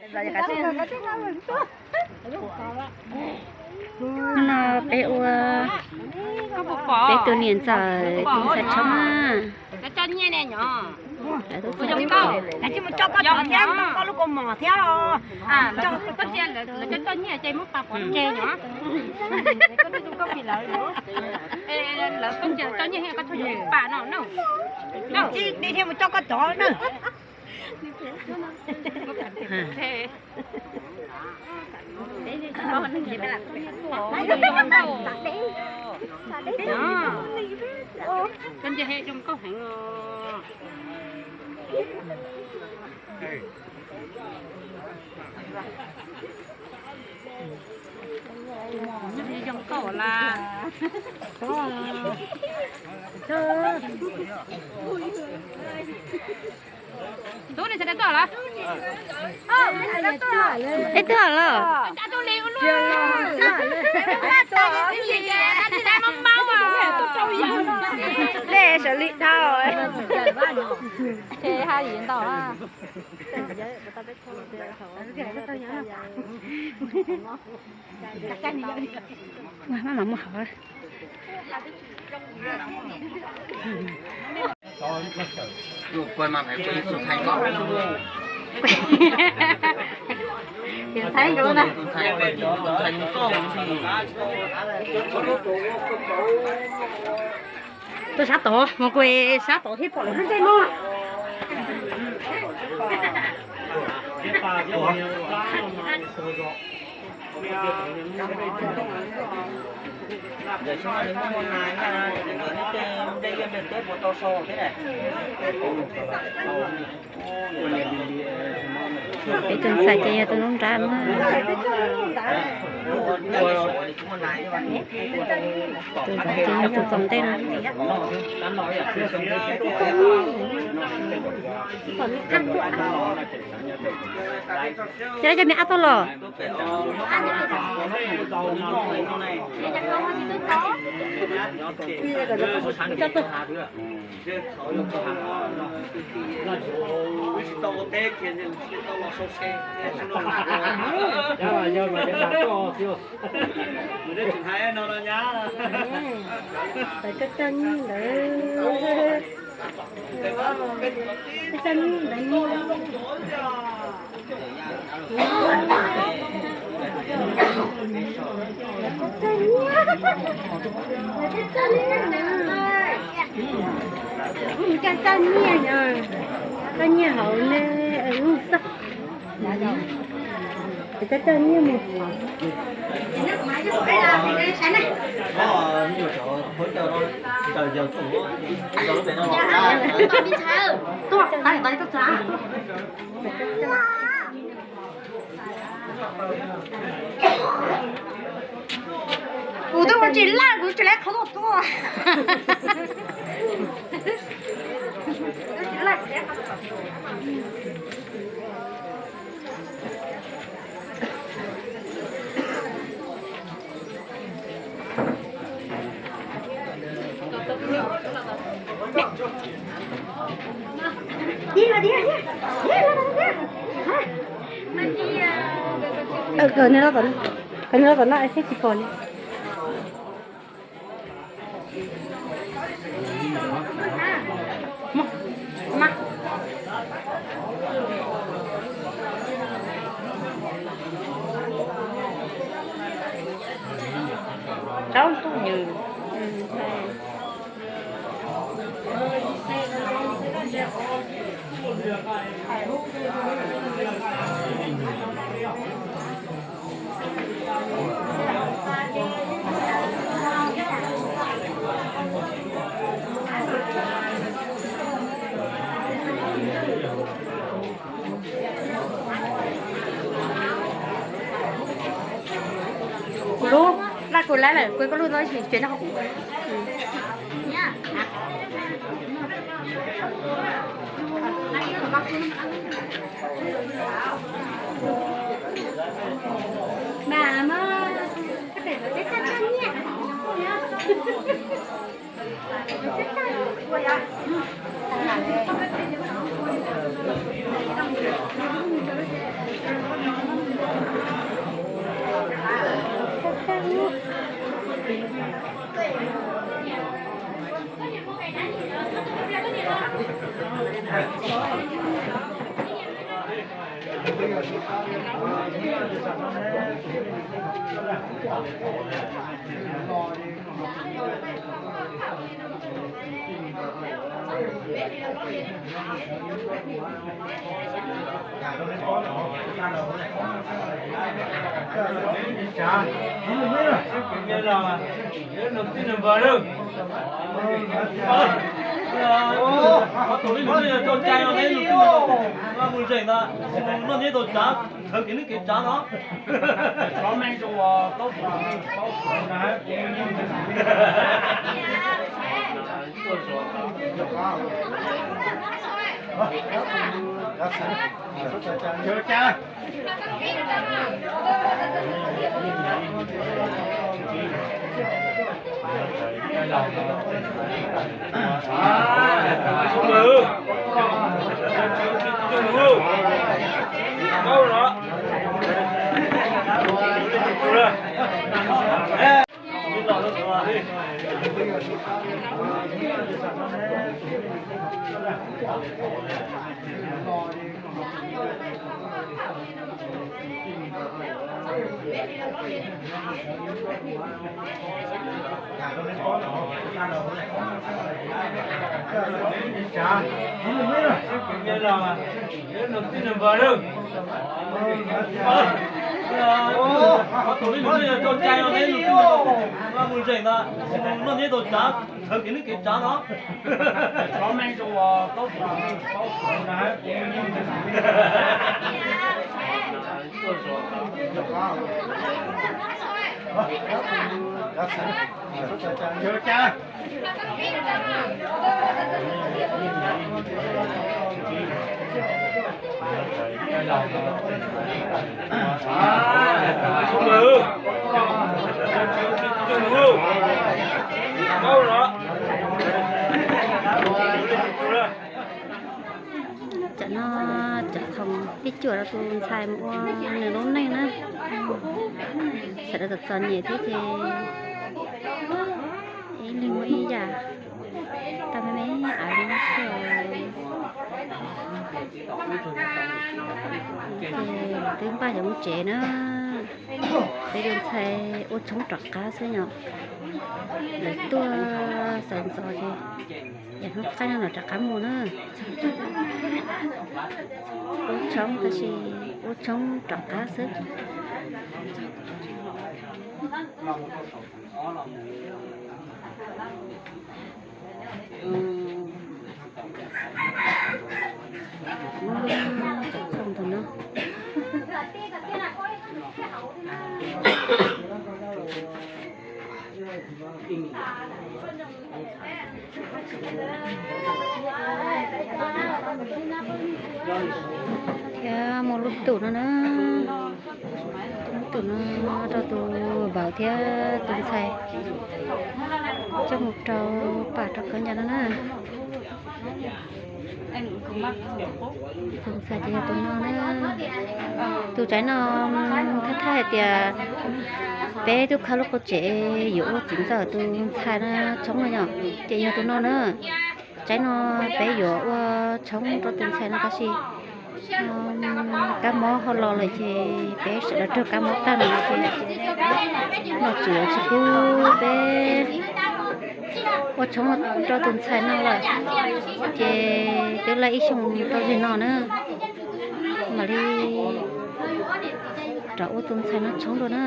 Hnub no peb ua peb tus niam ntxawm tus ntxhais tshoob na. Lawv coj nyiaj ne nyom. Lawv coj koj thiab, koj lub kaus mom thiab. Lawv coj nyiaj ces muab pov tseg nyom. Lawv coj nyiaj koj tuaj yuav pam no na. Tsis, thiaj mus coj koj cov na. Koj nce he zoo nkauj heev os. Zoo nkauj las. Tub, nws sawv daws tuaj los? Eb, twb los. Dej sawv li dhau. Ces haj yam ntau. Maj mam muaj hauv. Tus sab tod, mus kuv sab tod thiab pom lawv ntej no. Peb tus ntxhais ces yog tus noob nrab na. Tus ntxhais ces yog tus tom ntej no. Ces cov me ab tuaj los. Coj coj nyiaj ntawd. Coj nyiaj ntawd. Coj nyiaj, coj nyiaj hauv ne, lub xab. Coj coj nyiaj mus. Tuaj, tais tais tuaj txog. Kuv twb ua tsis laj, kuv tsis laj qhov tuaj tuaj. Kawg nws los tom no thiab tsis pom li. Rau ntuj nws. Kuv lub, laj kuv lab lawm, kuv koj lub no tsev nyob hauv kuv. Mas mas, koj pem lawv tej txaj txaj nyiaj. Tam no cov khoom pib cuam rau tus ntxhais mus ua nws lub neej na. Sawv daws txom txom nyem thiab ces ib leeg muaj ib yam, tau me me av li no xwb. Ces lawv twb npaj yuav mus tsev na. Peb tus ntxhais ua tshoob rov qab xwb yom. Lawv tuaj xaws ntxov ces yam hnub qaij no lawv rov qab mus na. Ua tshoob tab sis ua tshoob rov qab xwb. Thiab muaj lub tum no na, lub tum no rau tus vauv thiab tus ntxhais coj mus rau pam rau kawv ncas no na. Tus ntxhais ces yog tus no na. Tus tsaib no thaj thaj hais tias peb twb khawb lub qub tsev yuav ua txiv ntxawm tus ntxhais no tshoob no yom, ces yog tus no na. Tsaib no peb yuav ua tshoob rau tus ntxhais no tab sis kab mob ho los lawm ces peb sawv daws raug kab mob tag no ces nom tswv tsis pub peb ua tshoob rau tus ntxhais no lawm, ces twb laij ib xyoos rau zim no na mam li rov ua tus ntxhais no tshoob dua na.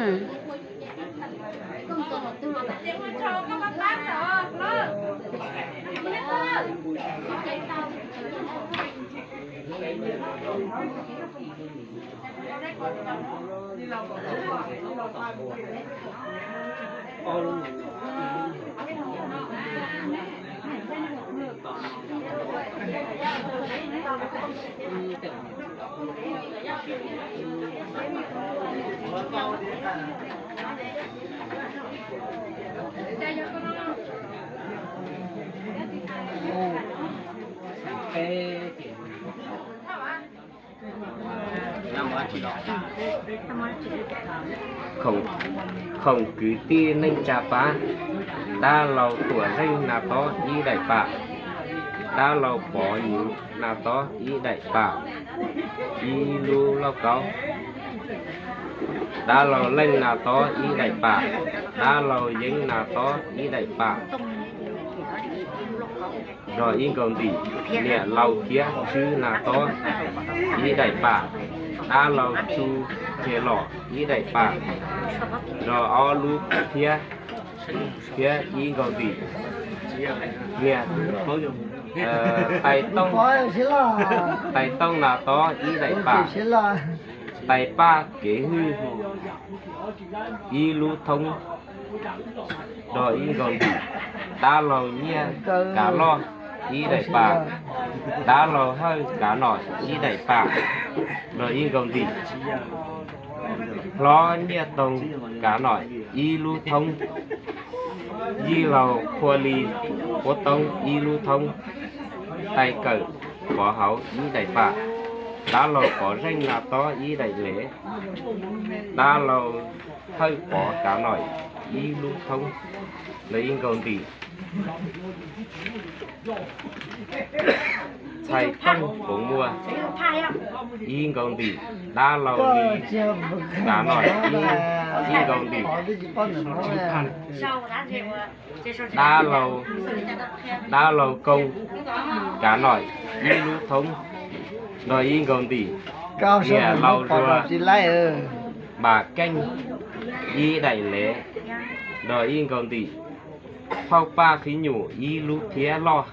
Khoom kwv tij neej tsa pab, tab laus tuam zeej nas tob ib daim pam. Dab laug Pov Nyuv na tob ib daim pam, ib lub lauj kaub. Dab laug Leej na tob ib daim pam, dab laug Yeeb na tob ib daim pam, nrog ib nkaus ntim. Niam laug Kiab Tswb na tob ib daim pam, dab laug Tsu Tseg Lom ib daim pam, nrog ob lub phiab, phiab ib nkaus ntim. Niam, Tais Tooj, Tais Tooj na tob ib daim pam, Tais Paj Kev Hwj ib lub thoob, nrog ib nkaus ntim. Dab laug Nyiaj Kav Loj ib daim pam, dab laug Hawj Kav Nom ib daim pam, nrog ib nkaus ntim. Hlob Nyiaj Toog Kav Nom ib lub thoob, yij laug Phua Lis Puab Toob ib lub thoob, Tais Kawm Pov Hauv ib daim pam, dab laug Pov Zeej na tob ib daim lev, dab laug Hawj Pov Kav Nom ib lub thoob, nrog ib nkaus ntim. Ntxhais Tooj Poov Muas ib nkaus ntim, dab laug Lis Kav Nom ib nkaus ntim. Dab laug, dab laug Koos Kav Nom ib lub thoob, nrog ib nkaus ntim. Niam laug Zuag Npam Keej ib daim lev, nrog ib nkaus ntim. Phauj Paj Fib Nyum ib lub phiab loj,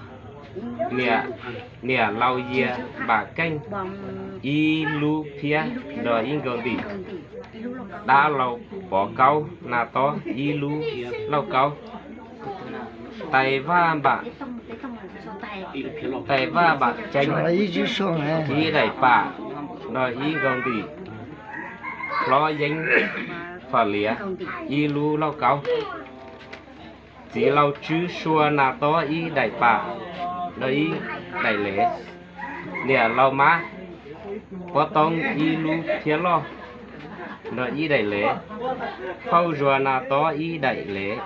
niam laug Yias Npam Keej ib lub phiab, nrog ib nkaus ntim. Dab laug Pov Kaub na tob ib lub lauj kaub. Tais Vaj Npam, Tais Vaj Npam Ceeb ib daim pam, nrog ib nkaus ntim. Hlob Yeeb Fam Liav ib lub lauj kaub. Txiv laug Tswb Sua na tob ib daim pam, nrog ib daim lev. Niam laug Mab Puab Toob ib lub phiab loj, nrog ib daim lev. Phauj Zuag na tob ib daim lev,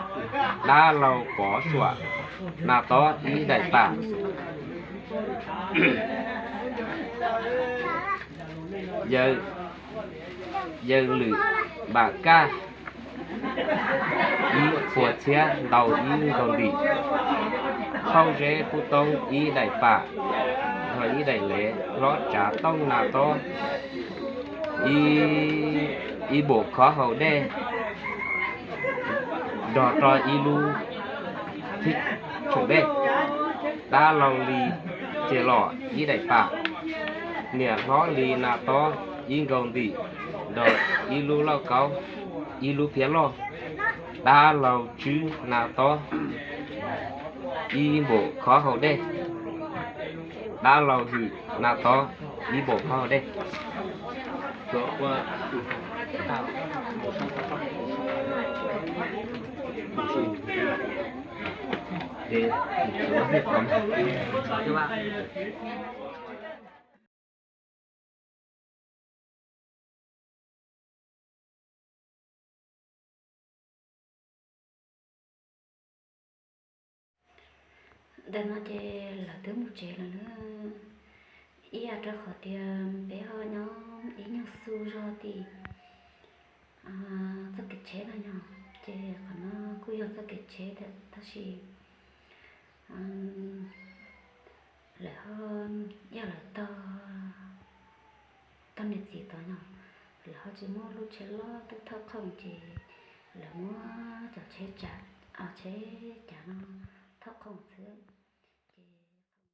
dab laug Pov Suam na tob ib daim pam. Yawg Lwm Npam Kaj ib puas txhiab ntau ib nkaus ntim. Phauj Zeb Pub Toob ib daim pam, nrog ib daim lev. Hlob Tsav Tooj na tob ib npum khob hau dej, nrog rau ib lub thib tshoom dej. Dab laug Lis Ceg Lom ib daim pam, niam hlob Lis na tob ib nkaus ntim, nrog ib lub lauj kaub, ib lub phiab loj. Dab laug Tswb na tob ib npum khob hau dej. Dab laug Hwm na tob ib npum khob hau dej. Ntawm no ces lawv twb mus tsev lawm na. Ib yam rau qhov tias peb ho nyob ib nyuag xu zog tim txoj kev tsheb no yog, ces qhov no kuj yog txoj kev tsheb thiab tab sis lawv ho, yog lawv tog, tog niam txiv tod no, lawv ho tsis muaj lub tsheb loj twb thauj khoom ces lawv muab cov tsheb cav, tsheb cav no thauj khoom xwb.